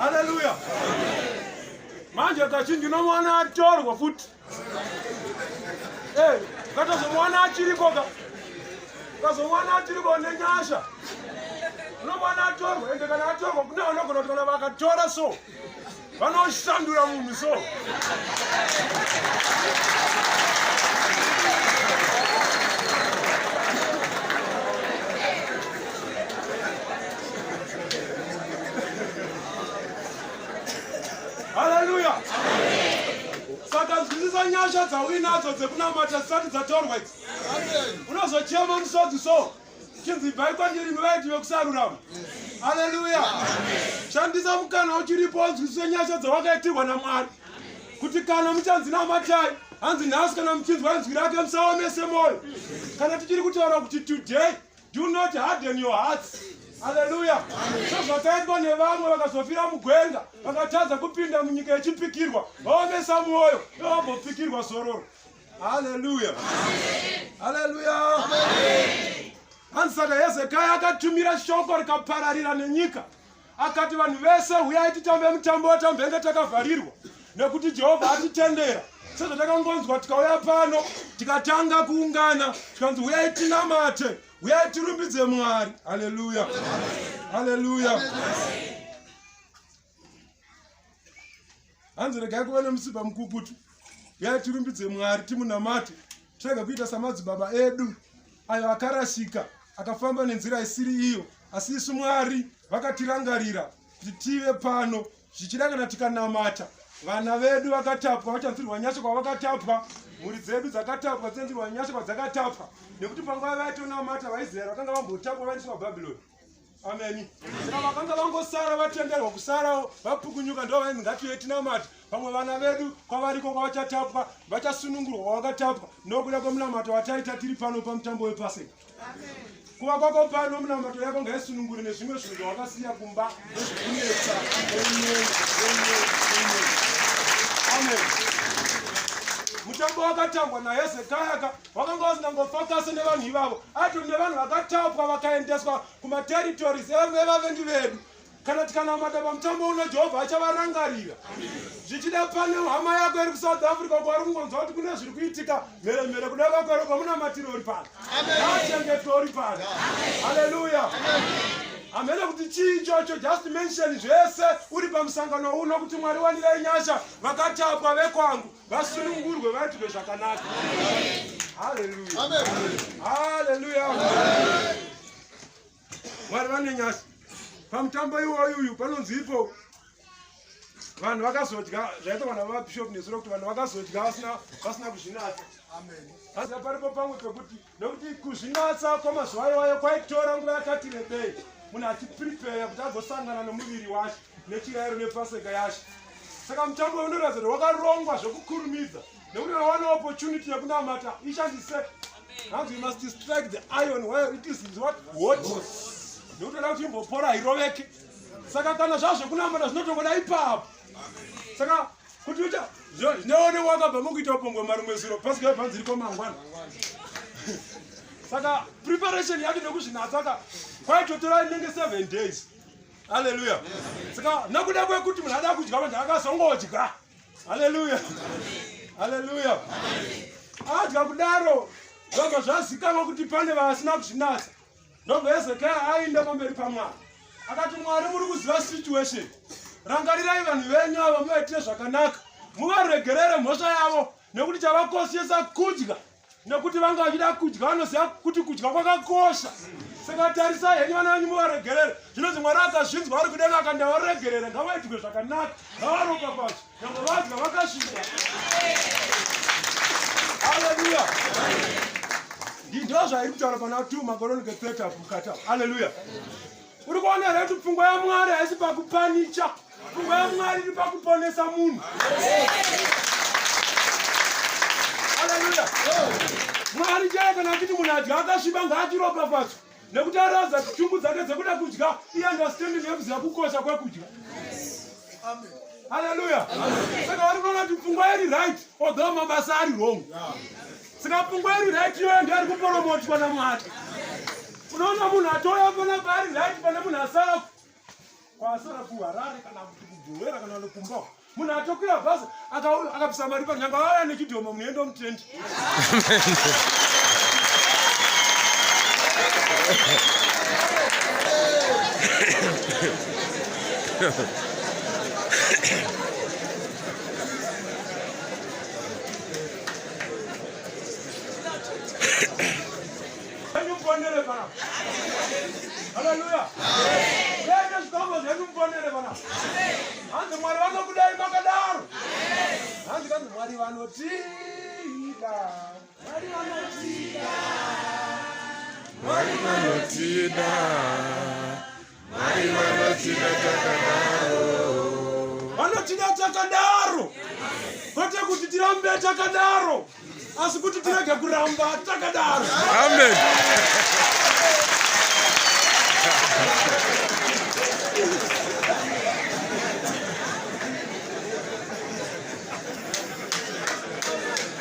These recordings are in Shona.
Haleluya. Manje kazhinji unomuwana atorwa futi. Eh, ukatozomuwana achiriko ka. Ukazomuwana achiriko nenyasha. Unomuwana atorwa ende kana atorwa kune vanogona kuti kana vakatora so vanoshandura munhu so. Haleluya. Saka nzwisisa nyasha dzauinadzo dzekunamata dzisati dzatorwa idzi. Unozochema musodzi so. Chinzi ibvai kwandiri imi vaiti vekusarurama. Haleluya. Shandisa mukana uchiripo unzwisise nyasha dzawakaitirwa naMwari. Kuti kana muchanzi namatai, hanzi nhasi kana muchinzwa inzwi rake musaomese moyo. Kana tichiri kutaura kuti today Do not harden your hearts. Haleluya. Sezvakaitwa nevamwe vakazofira mugwenga, vakatadza kupinda munyika yechipikirwa, vaomesa mwoyo, vambopikirwa zororo. Haleluya. Haleluya. Hanzi saka Hezekiah akatumira shoko rikapararira nenyika. Akati vanhu vese huyai titambe mutambo watambenge takavharirwa nekuti Jehovha atitendera. Sezvatakangonzwa tikauya pano tikatanga kuungana tikanzi huyai tinamate, huyai tirumbidze Mwari. Haleluya. Haleluya. Hanzi regai kuva nemusipa mukukutu. Uyai tirumbidze Mwari timunamate. Tirege kuita samadzibaba edu ayo akarasika akafamba nenzira isiri iyo, asi isu Mwari vakatirangarira kuti tive pano. Zvichida kana tikanamata, vana vedu vakatapwa vachanzwirwa nyasha kwavakatapwa, mhuri dzedu dzakatapwa dzichanzwirwa nyasha kwadzakatapwa, nekuti panguva vaitonamata vaIsraeri vakanga vambotapwa vaendeswa Bhabhironi. Ameni. Saka vakanga vangosara vatenderwa kusarawo vapukunyuka ndo vainzi ngatiuye tinamate. Pamwe vana vedu kwavariko kwavachatapwa vachasunungurwa kwavakatapwa nokuda kwemunamato wataita tiri pano pamutambo wepaseka. Kuva kwako pano munamato yako ngaisunungure nezvimwe zvinhu zvawakasiya kumba nezvikunetsa. Amen. Amen. Amen. Amen. Mutambo wakatambwa naHezekiah ka wakanga wasingangofokase nevanhu ivavo atori nevanhu vakatapwa vakaendeswa kumaterritories evavengi vedu kana tikanamata pamutambo uno jehovha achavarangarira zvichida pane hama yako iri kusouth africa uko vari kungonzwa kuti kune zviri kuitika mheremhere kuda kwako ero kwamunamatiro uri pano achengetwa uri pano haleluya hamene kuti chii ichocho just mention zvese uri pamusangano uno kuti mwari wanirai nyasha vakatapwa vekwangu vasunungurwe vaitirwe zvakanaka haleluya haleluya mwari vane nyasha pamutambo iwoyu uyu panonzi ipo vanhu vakazodya zvaitwa navabishop nezuro kuti vanhu vakazodya vasina kuzvinatsa asi paripo pamwe pekuti nekuti kuzvinatsa kwamazuva iwayo kwaitora nguva yakati rebei munhu achiprepare kuti agosangana nomuviri washe nechirairo nepaseka yashe saka mutambo unoratidza kuti wakarongwa zvekukurumidza nekuti wawana opportunity yekunamata ishandise hanzi you must strike the iron while it is what hot nekuti oda kuti imbopora hairoveke saka kana zvazvekunamata zvinotongoda ipapo saka kuti ucha zvinoone wakabva mukuita upombwe marimwe zuro pasika yebhanzi iriko mangwana saka preparation yacho nekuzvinatsa ka kwaitotora inenge 7 days haleluya saka nekuda kwekuti munhu ada kudya manje akazongodya haleluya haleluya adya kudaro zvabva zvazikanwa kuti pane vasina kuzvinatsa Ndobva Hezekiah aenda pamberi paMwari akati, Mwari muri kuziva situation, rangarirai vanhu venyu ava muvaitire zvakanaka, muvaregerere mhosva yavo, nekuti chavakoshesa kudya, nekuti vanga vachida kudya, vanoziva kuti kudya kwakakosha. Saka tarisai henyu vana venyu muvaregerere. Zvinonzi Mwari akazvinzwa ari kudenga akati, ndavaregerera, ngavaitirwe zvakanaka, ngavaropafadzwe. Nyangwe vadya vakasvika. Haleluya. Ndizvo zvairi kutaura pana 2 Makoronike 3 apo mukati apo. Haleluya. Uri kuona here kuti pfungwa yaMwari haisi pakupanicha. Pfungwa yaMwari iri pakuponesa munhu. Haleluya. Mwari chaiye kana achiti munhu adya akasviba ngaachiropafadzwa. Nekuti araza shungu dzake dzekuda kudya, iunderstanding yekuziva kukosha kwekudya. Haleluya. Saka vari kuona kuti pfungwa iri right, although mabasa ari wrong. Saka pfungwa iri right iyoyo ndiyo iri kuporomotwa naMwari. Unoona munhu atouya panapa ari right pane munhu asara. Kwasara kuHarare kana kuti kuBuhera kana kumba. Munhu atokwira bhazi akabvisa mari panyanga auya nechidhoma munhu enda mutendi. Muponere pana. Haleluya. Yete zvikombo zvenyu muponere pana. Hanzi Mwari vanokudai makadaro. Hanzi kanzi Mwari vanotida. Mwari vanotida. Mwari vanotida. Mwari vanotida takadaro. Vanotida takadaro. Kwete kuti tirambe takadaro, asi kuti tirege kuramba takadaro. Amen.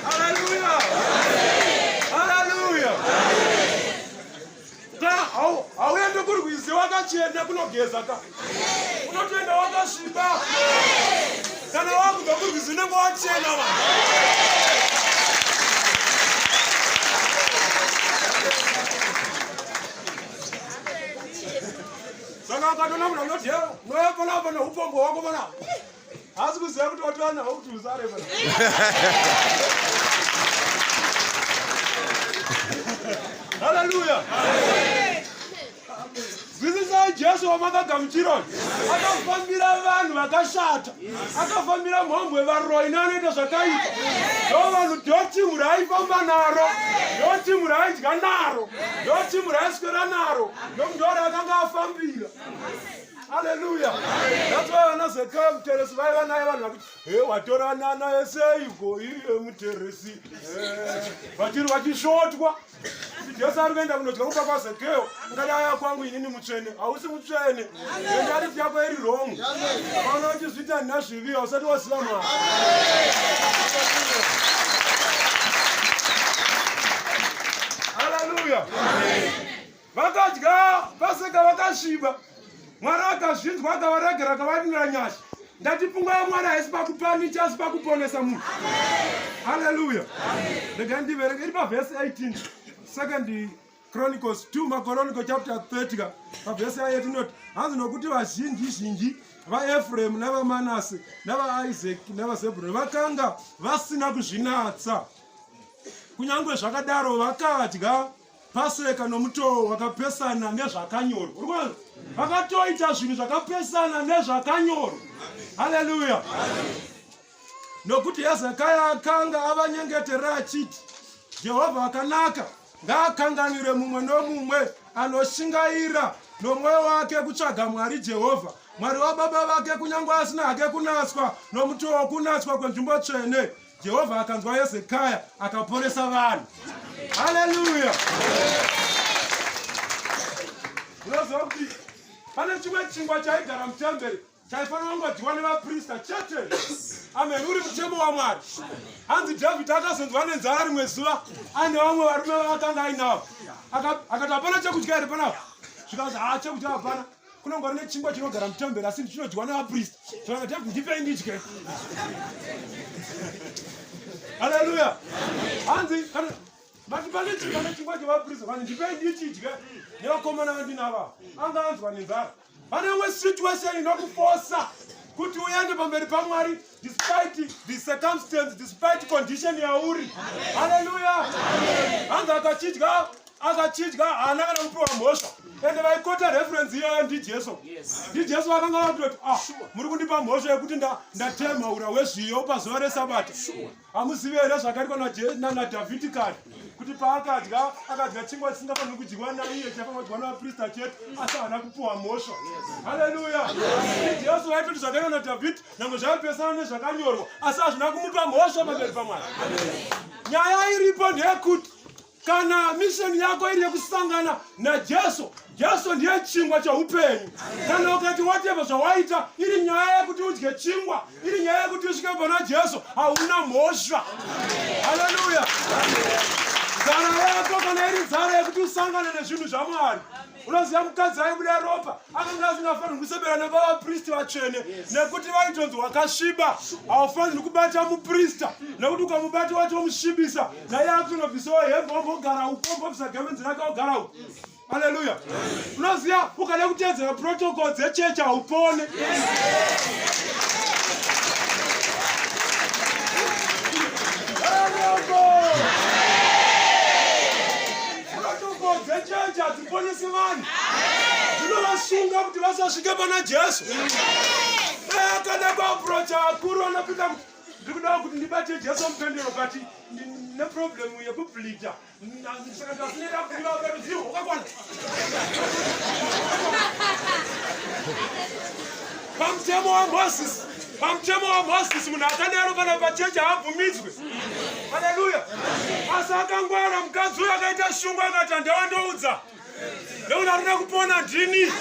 Hallelujah. Hallelujah. Ka hauende kurwizi wakachena kunogeza ka unotoenda wakasviba kana wakubva kurwizi unenge wachena va saka ukatoona munhu anoti nouya panapa neupombo hwako panapa haasi kuziva kuti watova nawo kuti usare pana haleluya zwisisai jesu wamakagamuchira akafambira vanhu vakashata akafambira mhombwe varoyi neanoita zvakaipa ndo vanhu ndo timu raaifamba naro ndo timu raaidya naro ndo timu raaiswera naro ndo raakanga afambira Hallelujah. That's why vana Zekayo muteresi vaiva naye vanhu vakuti he watorana naye seiko iye muteresi eh, vachiri vachisvotwa Jesu ari kuenda kunodya kumba kwaZekeo ungati aya kwangu inini mutsvene hausi mutsvene mentality yako iri wrong kana uchizviita nazvivi hausati waziva Mwari Hallelujah. Vakadya paseka vakasviba. Mwari akazvinzwa akavaregera akavanira nyasha. Ndati pfungwa yaMwari haisi pakupanicha asi pakuponesa munhu. Haleluya. Regai ndiverenge iri pavhesi 18. Second Chronicles 2 Makoroniko chapter 30 ka pavhesi yayo tinoti hanzi nokuti vazhinji zhinji vaEfremu navaManase navaIsaki navaZebhuruni vakanga vasina kuzvinatsa kunyange zvakadaro vakadya Paseka nomutoo wakapesana nezvakanyorwa. Uri kuona? Vakatoita zvinhu zvakapesana nezvakanyorwa. Haleluya. Nokuti Hezekiah akanga avanyengeterera achiti, Jehovha akanaka, ngaakanganwire mumwe nomumwe anoshingaira nomwoyo wake kutsvaga Mwari Jehovha, Mwari wababa vake, kunyange asina hake kunatswa nomutoo wokunatswa kwenzvimbo tsvene. Jehovha akanzwa Hezekiah akaporesa vanhu. Haleluya! Unoziva kuti pane chimwe chingwa chaigara mutemberi chaifanira kungodyiwa nevaprista chete. Amen. Uri mutemo waMwari. Hanzi Dhavhidhi akazonzwa nenzara rimwe zuva aine vamwe varume vaakanga ainavo. Akati hapana chekudya here panapa? Zvikanzi haa chekudya hapana. Kunongori nechingwa chinogara mutemberi asi chinodyiwa nevapristi. Saka David ndipei ndidye. Haleluya. Hanzi kana vati pane chingwa nechingwa chevapristi vanhu ndipei ndichidye nevakomana vandinava. Anga anzwa nenzara. Pane imwe situation inokufosa kuti uende pamberi paMwari despite the circumstance, despite condition yauri. Haleluya. Hanzi akachidya akachidya haana kana kupiwa mhosva ende vaikota reference iyoyo ndijesu ndijesu vakanga vakutoti ah muri kundipa mhosva yekuti ndatema ura hwezviyo pazuva resabata hamuzivi here zvakaitwa nadhavhidhi kare kuti paakadya akadya chingwa chisingafaniri kudyiwa naiye chaifanira kudyiwa navaprista chete asi haana kupiwa mhosva haleluya ndijesu vaitoti zvakaitwa nadhavhidhi nyange zvaipesana nezvakanyorwa asi hazvina kumupa mhosva pamberi pamwari nyaya iripo ndeyekuti Kana misheni yako iri yekusangana naJesu, Jesu ndiye chingwa cheupenyu. Kana ukati whatever zvawaita iri nyaya yekuti udye chingwa, iri nyaya yekuti usvike pana Jesu, hauna mhosva. Haleluya! Nzara yako kana iri nzara yekuti usangane nezvinhu zvaMwari, unoziva mukadzi aibuda ropa akanga asingafanirwi kusebera nepavapristi vatsvene nekuti vaitonzi wakasviba haufanirwi kubata muprista nekuti ukamubata wacho womusvibisa naye akutonobvisawo hembe ombogara uko ombobvisa gemenzi rake ogara uko Haleluya. Unoziva ukada kuteedzera protocol dzechechi haupone. Protocol dzechechi hadziponesi vanhu. Dzinovasunga kuti vasasvike pana Jesu. Akada kuaprocha vakuru vanopinda kuti ndikudawo kuti ndibate Jesu mupendero but neproblem yekubleeda. Pamutemo waMozisi, pamutemo waMozisi munhu akadaro kana pachechi haabvumidzwe. Haleluya! Asi akangwara mukadzi uyo akaita shungu akati handawandoudza nekuti arikuda kupona ndini.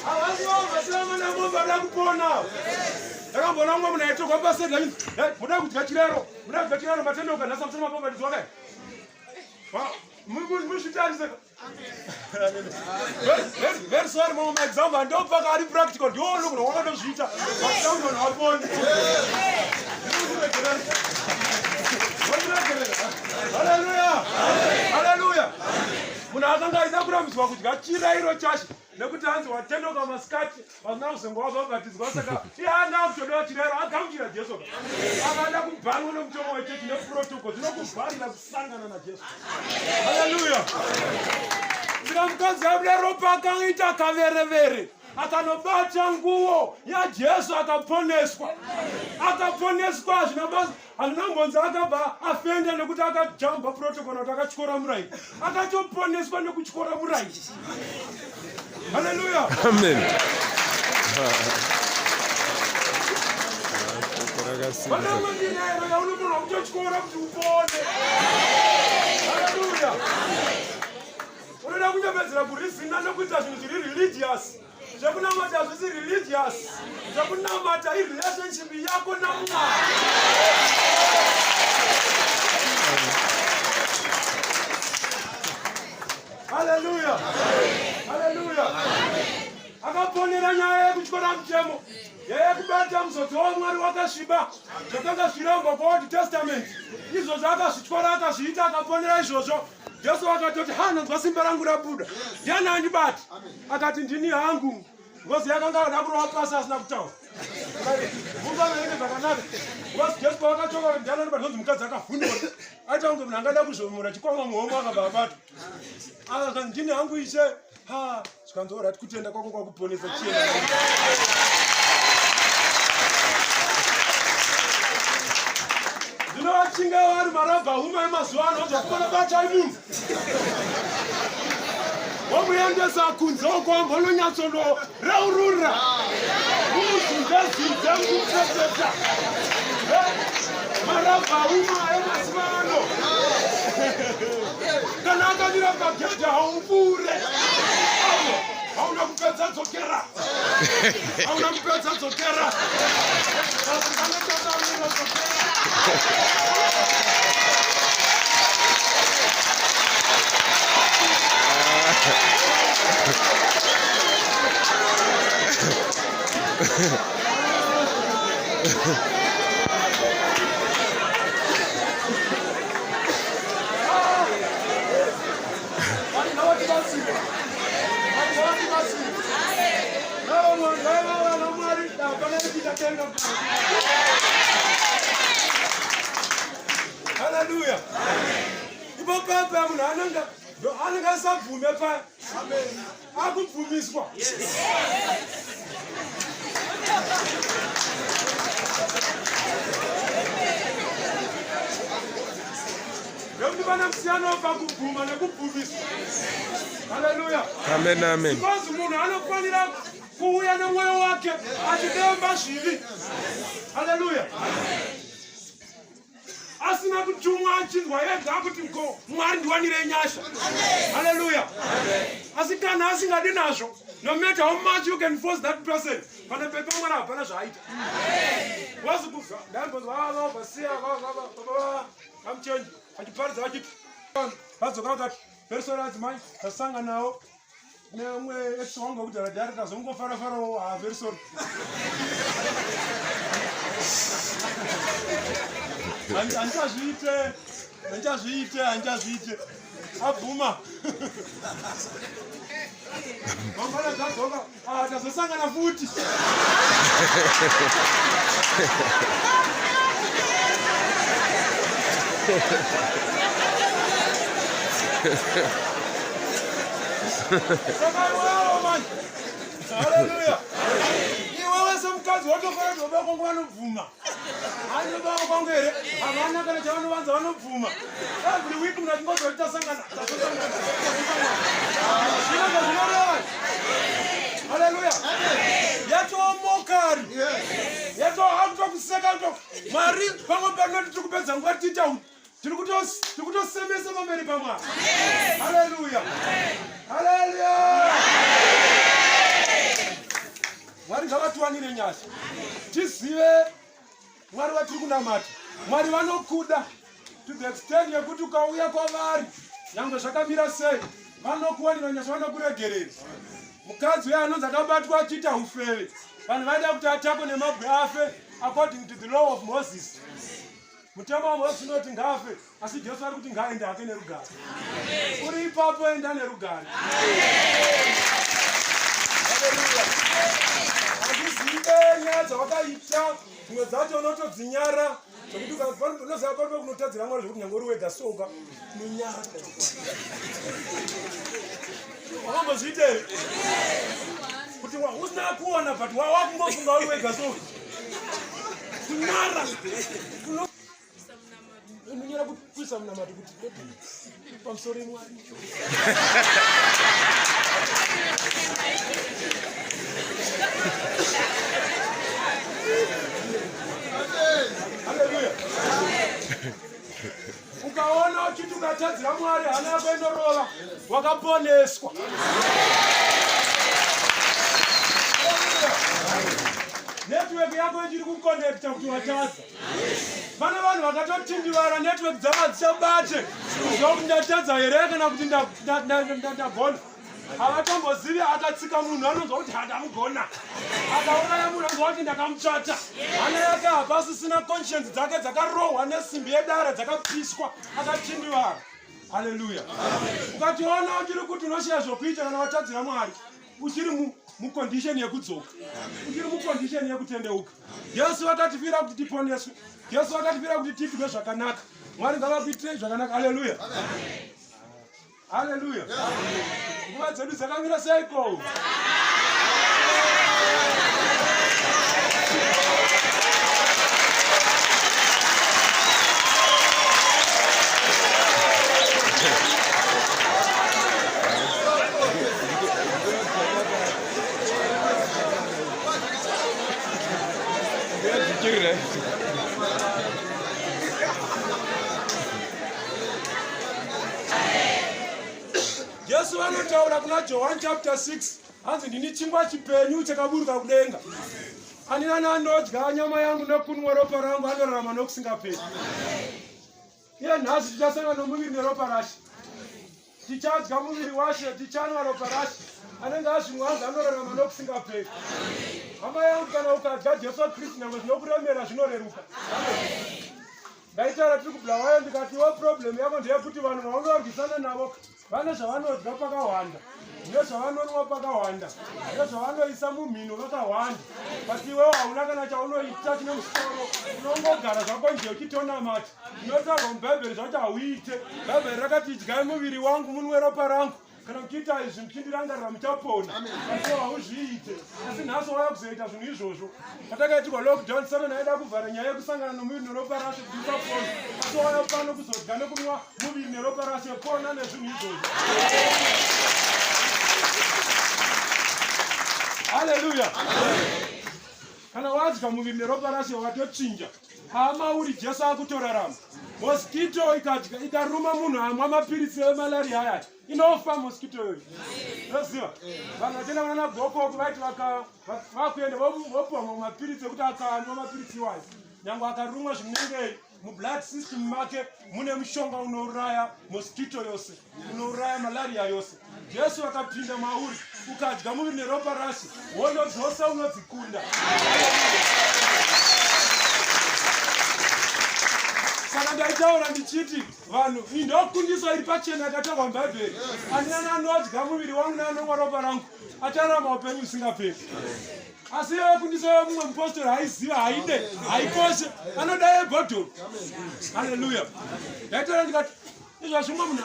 Havasi kupona. Ndakamboona umwe munhu aitorwa pasedi achinzi hey, muda kudya chirero muda kudya chirero matendeuka nhasi amusana mabhabhatidzwa kai muzvitarise very sorry mamwe maexample andopaka ari practical ndiwo unogona wakatozviita vakuti apone haleluya haleluya munhu akanga aida kurambidzwa kudya chirairo chashe nekuti hanzi watendoka masikati vasina kuzenge wabhabhatidzwa saka iye anga akutodewa chirero agamuchira jesu akada kubhanwa nomutemo wechechi neprotocol dzinokuvharira kusangana najesu haleluya saka mukadzi abuda ropa akaita kaverevere akanobata nguo yajesu akaponeswa akaponeswa hazvina basa Hazvina akabva afenda nekuti akajamba protocol kuti akatyora murairo. Akatoponeswa nekutyora murairo. Hallelujah. Amen. Pane imwe mirayiro yaunogona kutotyora kuti upone. Hallelujah. Unoda kunyepedzera kurizina nekuita zvinhu zviri religious. Zvekunamata hazvisi religious. Zvekunamata irelationship yako naMwari. Haleluya. Haleluya. Akaponera nyaya yekutyora mutemo. Nyaya yekubata muzodzo waMwari wakasviba. Zvakanga zvirangwa kwaOld Testament. Izvozvo akazvityora akazviita akaponera izvozvo. Jesu akatoti ha ndanzwa simba rangu rabuda. Ndiani andibata? Akati ndini hangu. Ngozi yakanga ada kurova pasi asina kutaura. Mungaverenge zvakanaka. Ngozi Jesu paakachoka kuti ndiani andibata nonzi mukadzi akavhunduka. Aita kunge munhu angada kuzvomora chikwama muhomwe akabva abatwa. Akati ndini hangu ishe. Ha, zvikanzi orati kutenda kwako kwakuponesa chienda. Ndinovachinga vari marabha huma emazuva ano zvakumana batai munhu. Wamuendesa kunze uko ambononyatsonoreurura. Muzvinze zinze mupepeta. Marabha huma emazuva ano. Kana akamira pagedhi haupfuure. Hauna kupedza dzokera. Hauna kupedza dzokera. Hallelujah. Ipo papa munhu anenge anenge asabvume paya. Akubvumiswa. Nekuti pane musiyano pakubvuma nekubvumiswa. Haleluya. Amen, amen. Because munhu anofanira kuuya nemwoyo wake achidemba zvivi. Haleluya. Asina kutumwa achinzwa ega kuti ko Mwari ndiwanirei nyasha. Haleluya. Asi kana asingadi nazvo, no matter how much you can force that person, pane pepa Mwari hapana zvaaita. Wazi kufa, ndaimbonzwa vava vasiya vava vava vamuchenji vachiparidza vachiti Vadzoka vakati, very sorry adzimai, tasanganawo neumwe ex wangu wekudhara dhara tazongofarafarawo, ah, very sorry. Handichazviite, handichazviite, handichazviite. Abvuma. Mangwana dzadzoka, ah, tazosangana futi. Saka iwewe manje. Haleluya. Iwewe semukadzi watofanira kuti baba kwangu vanobvuma. Hanzi baba kwangu here? Havana kana chavanovanza vanobvuma. Every week muna tingozi kuti tasangana, tasangana, tasangana. Zvino zvazvinoreva. Haleluya. Yatova mokari. Yatova hakutokuseka kuto. Mwari pamwe panoti tiri kupedza nguva tichiita tiri kutosemesa pamberi paMwari. Haleluya. Haleluya. Mwari ngavatiwanire nyasha. Tizive Mwari vatiri kunamata. Mwari vanokuda to the extent yekuti ukauya kwavari nyangwe zvakamira sei vanokuwanira nyasha, vanokuregerera. Mukadzi uya anonzi akabatwa achiita ufeve, vanhu vaida kuti atakwe nemabwe afe according to the law of Moses. Mutemo waMoses unoti ngaafe, asi Jesu ari kuti ngaaende hake nerugare. Uri ipapo, enda nerugare. Haleluya. Handizive nyaya dzawakaita, dzimwe dzacho unotodzinyara zvekuti unoziva paripo kunotadzira Mwari zvekuti nyange uri wega soka unonyara. Wakambozviita here kuti usina kuona but wakungofunga uri wega so kunyara unonyara kuisa munamato kuti pamusoro imwari. Haleluya. Ukaona uchiti ukatadzira Mwari hana yako inorova, wakaponeswa. Network yako ichiri kuconnecta kuti watadza. Pane vanhu vakatotindivara, network dzavo hadzichabate kuziva kuti ndatadza here kana kuti ndagona. Havatombozivi. Akatsika munhu anonzwa kuti handamugona, akauraya munhu anonzwa kuti ndakamutsvata. Hana yake hapasisina conscience, dzake dzakarohwa nesimbi yedare, dzakapiswa, akatindivara. Haleluya. Ukationa uchiri kuti unoshiya zvokuita kana watadzira Mwari, uchiri mucondition yekudzoka, uchiri mucondition yekutendeuka. Jesu vakatifira kuti tiponeswe. Jesu vakatifira kuti tiitwe zvakanaka. Mwari ngavakuitirei zvakanaka. Haleluya, haleluya. Nguva dzedu dzakamira seiko? Jesu vanotaura kuna Johani chapter 6, hanzi, "Ndini chingwa chipenyu chakaburuka kudenga. Ani nani anodya nyama yangu nokunwa ropa rangu anorarama nokusingaperi." Iye nhasi tichasangana nomuviri neropa raShe. Tichadya muviri waShe, tichanwa ropa raShe. Anenge azvimwe hanzi anorarama nokusingaperi. Hama yangu, kana ukadya Jesu Kristu, nyangwe zvinokuremera zvinoreruka. Ndaitaura tiri kuBulawayo, ndikatiwo problem yako ndeyekuti vanhu vaunorwisana navo vane zvavanodya pakawanda, nezvavanonwa pakawanda, nezvavanoisa mumhino vakawanda, but iwewo hauna kana chaunoita chine musoro. Unongogara zvako nje uchitonamata. Zvinotaurwa mubhaibheri zvacho hauite. Bhaibheri rakati, "Idyai muviri wangu, munwe ropa rangu. Kana muchiita izvi muchindirangarira, muchapona." Asi hauzviite. Asi nhasi wauya kuzoita zvinhu izvozvo. Patakaitirwa lockdown, Satani aida kuvhara nyaya yekusangana nomuviri neropa rashe kuti usapona, asi wauya pano kuzodya nekunwa muviri neropa rashe. Pona nezvinhu izvozvo. Haleluya. Kana wadya muviri neropa rashe, watochinja hama, uri Jesu akutorarama. Mosquito ikadya, ikaruma munhu amwa mapiritsi emalaria aya, inofa mosquito iyoyo. Unoziva vanhu vachienda kunana gokoko, vaiti vakuenda vopiwa mapiritsi ekuti akanwa mapiritsi iwayo, nyange akarumwa zvinengei. Mublood system make mune mushonga unouraya mosquito yose, unouraya malaria yose. Jesu akapinda mauri, ukadya muviri neropa rashe, hondo dzose unodzikunda. Saka ndaitaura ndichiti vanhu, iyi ndokundiso iri pachena yakataurwa muBhaibheri. Ani nani anodya muviri wangu neanomwa ropa rangu achararama upenyu husingaperi. Asi iyoyo kundiso yemumwe mupostori haiziva, haide, haikoshe, anoda yebhodhoro. Haleluya. Ndaitaura ndikati izvozvi mumwe munhu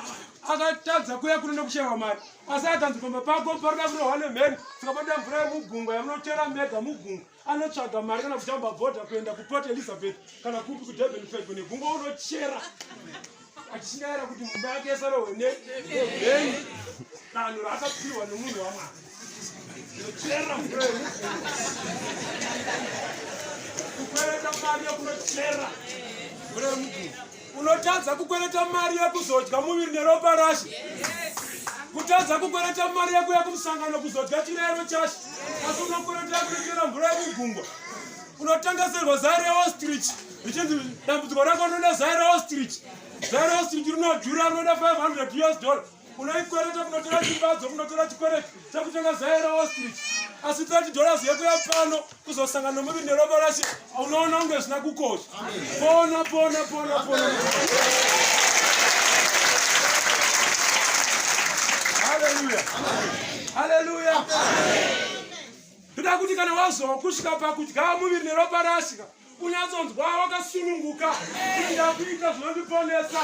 akatadza kuuya kuno nekushaiwa mari, asi akanzi pamba pako parikuda kurohwa nemheni, saka panoda mvura yemugungwa yamunochera mega mugungwa. Anotsvaga mari kana kujamba bhodha kuenda kuPort Elizabeth kana kupi kuDurban pedyo negungwa, unochera achishingaira kuti mumba yake isarohwe nemheni. Danho raakapiwa nomunhu waMwari, inochera mvura yemugungwa, kukwereta mari yekunochera mvura yemugungwa. Unotadza kukwereta mari yekuzodya muviri neropa rashe, kutadza kukwereta mari yekuya kumusangano kuzodya chirayiro chashe, asi unokwereta yekunochera mvura yemugungwa. Unotengeserwa zai reostrich richinzi dambudziko rako rinoda zai reostrich. Zai reostrich rinodhura, rinoda 500 US dollar. Unoikwereta kunotora chimbadzo, kunotora chikwereti chekutenga zai reostrich, asi 30 dollars yekuya pano kuzosangana nomuviri neropa rashe unoona kunge zvisina kukosha. Pona, pona, pona, pona. Haleluya, haleluya. Ndoda kuti kana wazokusvika pakudya muviri neropa rashe, unyatsonzwa wakasununguka kuti ndakuita zvinondiponesa,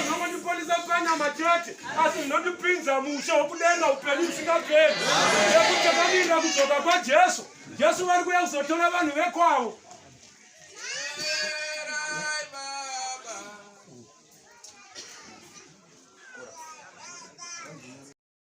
zvinongondiponesa panyama chete, asi zvinondipinza musha wokudenga, upenyu husingaperi, nekuti takamirira kudzoka kwaJesu. Jesu vari kuuya kuzotora vanhu vekwavo.